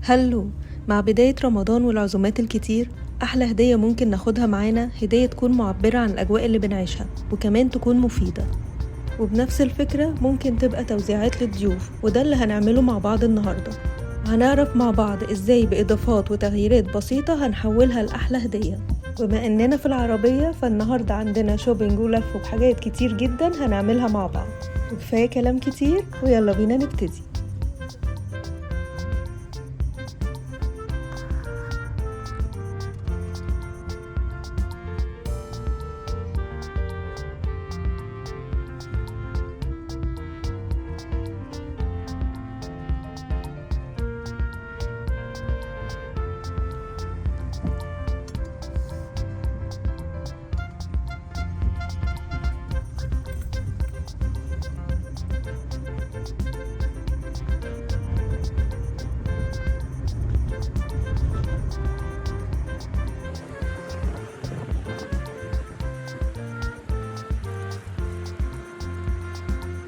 هلو. مع بداية رمضان والعزومات الكتير، أحلى هدية ممكن ناخدها معانا هدية تكون معبرة عن الأجواء اللي بنعيشها وكمان تكون مفيدة، وبنفس الفكرة ممكن تبقى توزيعات للضيوف، وده اللي هنعمله مع بعض النهاردة. هنعرف مع بعض ازاي بإضافات وتغييرات بسيطة هنحولها لأحلى هدية. بما اننا في العربية فالنهاردة عندنا shopping ولف وحاجات كتير جدا هنعملها مع بعض، وكفاية كلام كتير ويلا بينا نبتدي.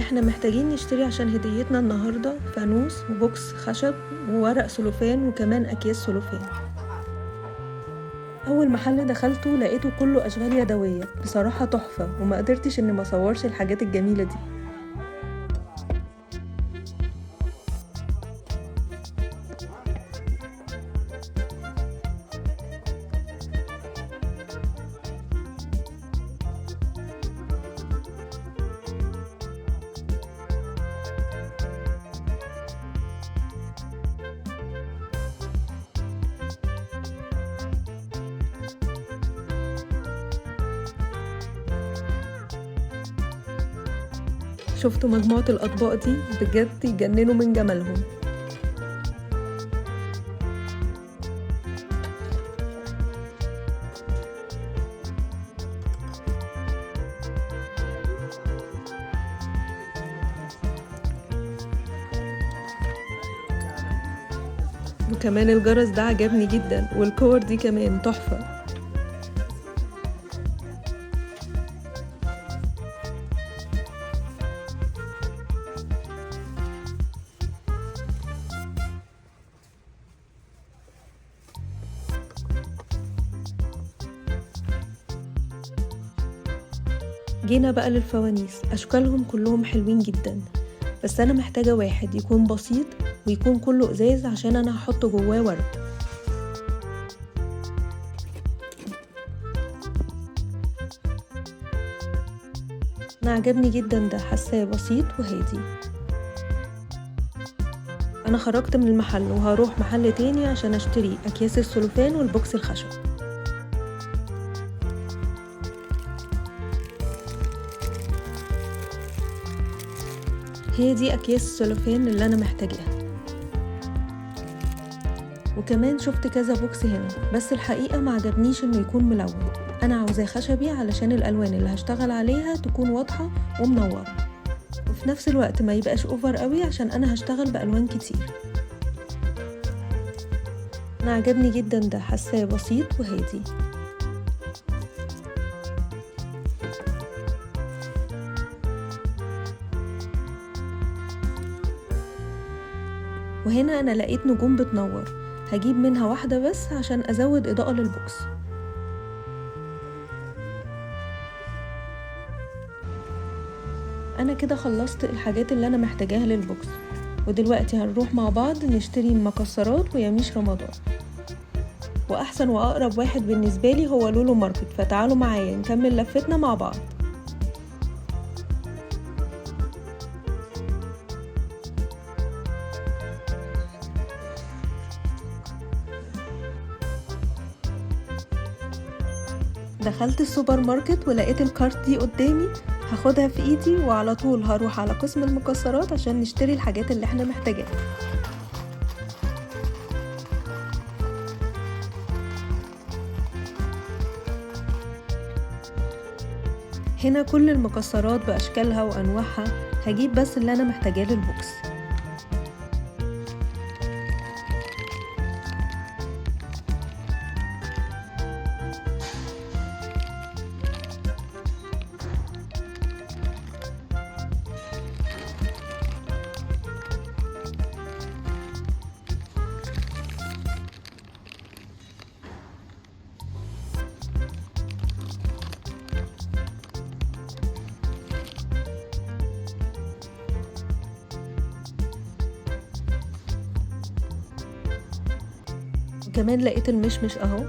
احنا محتاجين نشتري عشان هديتنا النهاردة فانوس و box خشب وورق سلوفان وكمان اكياس سلوفان. اول محل دخلته لقيته كله اشغال يدوية، بصراحة تحفة، وما قدرتش اني ما اصورش الحاجات الجميلة دي. شفتوا مجموعة الأطباق دي؟ بجد يجننوا من جمالهم. وكمان الجرس ده عجبني جدا، والكور دي كمان تحفة. جينا بقى للفوانيس، أشكالهم كلهم حلوين جدا، بس أنا محتاجة واحد يكون بسيط ويكون كله إزاز عشان أنا هحط جواه ورد. أنا عجبني جدا ده، حاساه بسيط وهادي. أنا خرجت من المحل وهروح محل تاني عشان أشتري أكياس السلوفان وال box الخشب. هي دي اكياس السلوفان اللي انا محتاجاها. وكمان شفت كذا box هنا، بس الحقيقة ما عجبنيش انه يكون ملون، انا عاوزاه خشبي علشان الالوان اللي هشتغل عليها تكون واضحة ومنورة، وفي نفس الوقت ما يبقاش over قوي عشان انا هشتغل بالوان كتير. انا عجبني جدا ده، حاساه بسيط وهادي. وهنا انا لقيت نجوم بتنور، هجيب منها واحدة بس عشان ازود اضاءة لل box. انا كده خلصت الحاجات اللي انا محتاجاها لل box، ودلوقتي هنروح مع بعض نشتري مكسرات ويميش رمضان. واحسن واقرب واحد بالنسبة لي هو لولو ماركت، فتعالوا معايا نكمل لفتنا مع بعض. دخلت السوبر ماركت ولقيت ال cart دي قدامي، هاخدها في ايدي وعلى طول هروح على قسم المكسرات عشان نشتري الحاجات اللي احنا محتاجاها. هنا كل المكسرات باشكالها وانواعها، هجيب بس اللي انا محتاجاه لل box. وكمان لقيت المشمش اهو.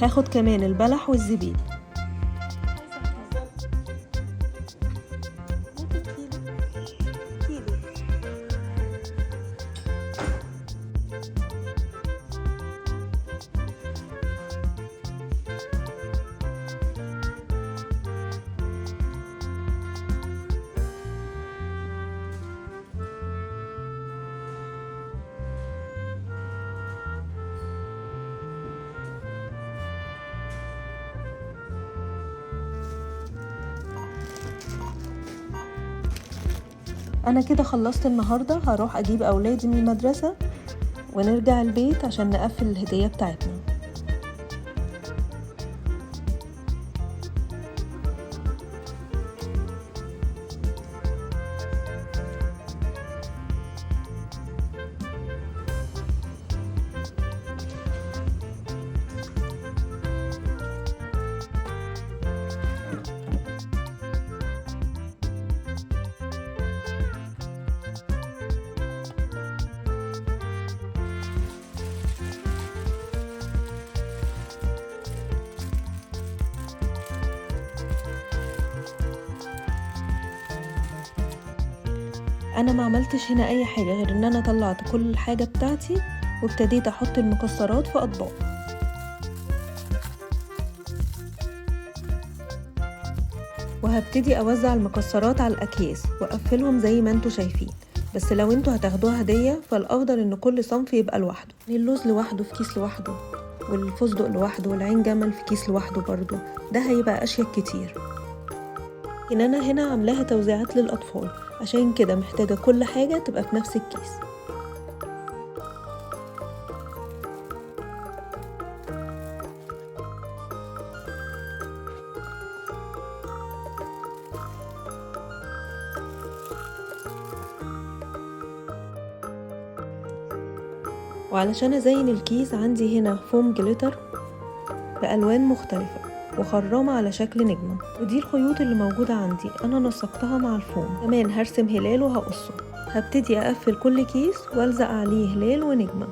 هاخد كمان البلح والزبيب. انا كده خلصت النهارده، هروح اجيب اولادي من المدرسة ونرجع البيت عشان نقفل الهدية بتاعتنا. انا ما عملتش هنا اي حاجة غير ان انا طلعت كل الحاجة بتاعتي وابتديت احط المكسرات في اطباق. وهبتدي اوزع المكسرات على الاكياس واقفلهم زي ما انتوا شايفين، بس لو انتوا هتاخدوها هدية فالافضل ان كل صنف يبقى لوحده، اللوز لوحده في كيس لوحده، والفستق لوحده، والعين جمل في كيس لوحده برضو، ده هيبقى اشيك كتير. ان انا هنا عاملاها توزيعات للاطفال، عشان كده محتاجة كل حاجة تبقى في نفس الكيس. وعلشان ازين الكيس عندي هنا foam glitter بألوان مختلفة وخرامة على شكل نجمة، ودي الخيوط اللي موجودة عندي انا نسقتها مع الفوم. كمان هرسم هلال وهقصه. هبتدي اقفل كل كيس والزق عليه هلال ونجمة.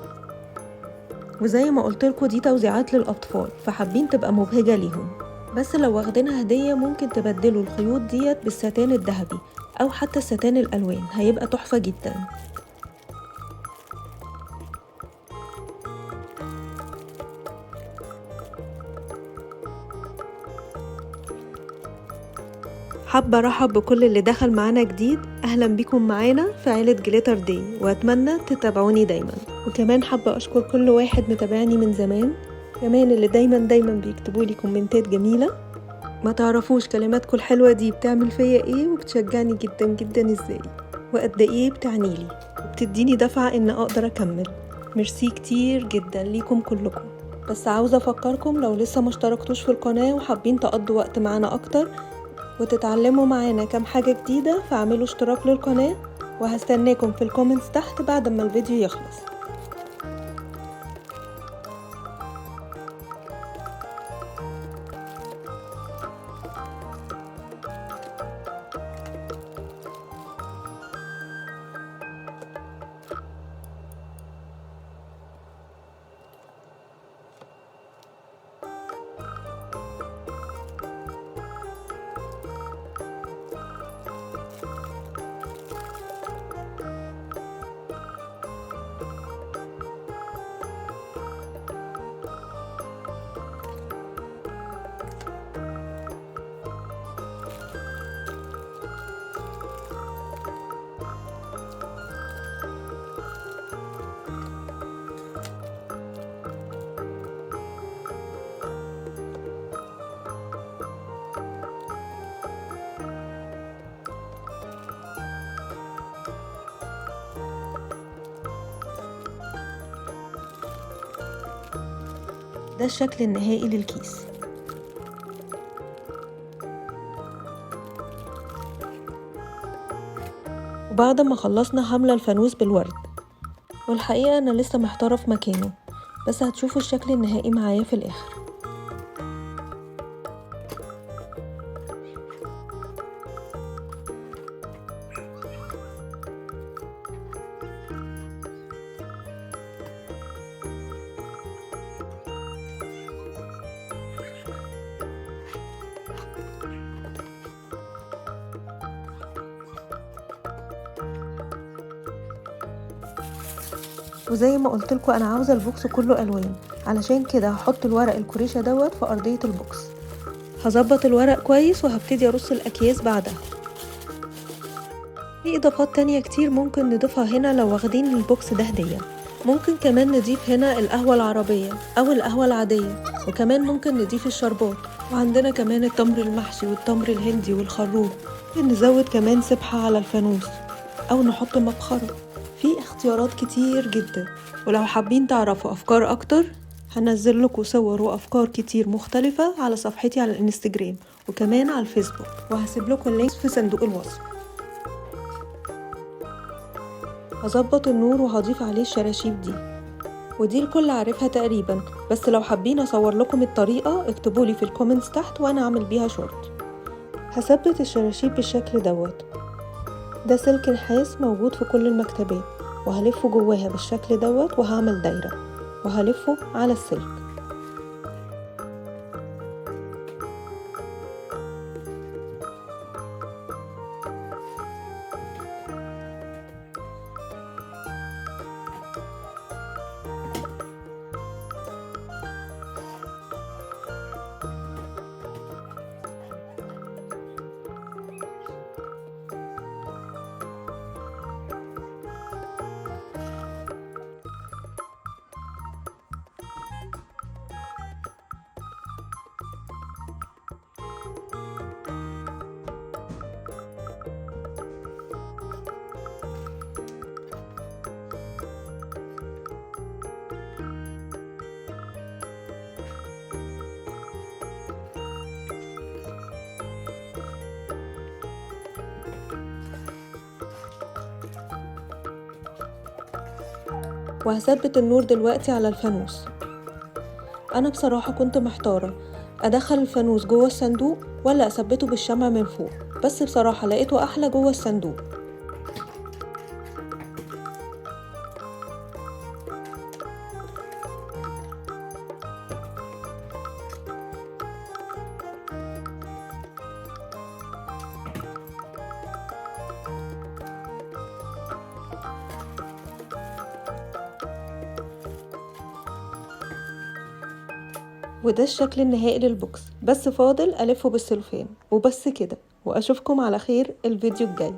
وزي ما قلتلكوا دي توزيعات للاطفال، فحابين تبقى مبهجة ليهم، بس لو واخدينها هدية ممكن تبدلوا الخيوط ديت بالستان الذهبي او حتى الستان الالوان، هيبقى تحفة جدا. حابة ارحب بكل اللي دخل معانا جديد، اهلا بكم معانا في عيلة Glitter Day، واتمنى تتابعوني دايما. وكمان حابة اشكر كل واحد متابعني من زمان، كمان اللي دايما دايما بيكتبوا لي كومنتات جميلة. ما تعرفوش كلماتكم الحلوة دي بتعمل فيا ايه وبتشجعني جدا جدا ازاي، وقد ايه بتعنيلي وبتديني دفعة ان اقدر اكمل. ميرسي كتير جدا ليكم كلكم. بس عاوزة افكركم لو لسه ما اشتركتوش في القناة وحابين تقضوا وقت معانا اكتر وتتعلموا معانا كام حاجة جديدة، فاعملوا اشتراك للقناة، وهستناكم في ال comments تحت بعد ما الفيديو يخلص. ده الشكل النهائي للكيس. وبعد ما خلصنا هملى الفانوس بالورد، والحقيقة أنا لسه محتارة في مكانه، بس هتشوفوا الشكل النهائي معايا في الآخر. وزي ما قلت لكم انا عاوزه ال box كله الوان، علشان كده هحط الورق الكريشه دوت في ارضيه ال box. هظبط الورق كويس وهبتدي ارص الاكياس بعدها. في اضافات تانية كتير ممكن نضيفها هنا لو واخدين ال box ده هديه. ممكن كمان نضيف هنا القهوه العربيه او القهوه العاديه، وكمان ممكن نضيف الشربات، وعندنا كمان التمر المحشي والتمر الهندي والخروب. ممكن نزود كمان سبحه على الفانوس او نحط مبخره. في اختيارات كتير جدا، ولو حابين تعرفوا افكار اكتر هنزل لكم صور وافكار كتير مختلفة على صفحتي على الانستجرام وكمان على الفيسبوك، وهسيب لكم ال link في صندوق الوصف. هظبط النور وهضيف عليه الشراشيب دي، ودي الكل عارفها تقريبا، بس لو حابين اصور لكم الطريقة اكتبولي في ال comments تحت وانا اعمل بيها شورت. هثبت الشراشيب بالشكل دوت. ده سلك نحاس موجود في كل المكتبات، وهلفه جواها بالشكل دوت وهعمل دايرة وهلفه على السلك. وهثبت النور دلوقتي على الفانوس. انا بصراحة كنت محتارة ادخل الفانوس جوه الصندوق ولا اثبته بالشمع من فوق، بس بصراحة لقيته احلى جوه الصندوق. وده الشكل النهائي لل box، بس فاضل ألفه بالسلوفان وبس كده. وأشوفكم على خير الفيديو الجاي.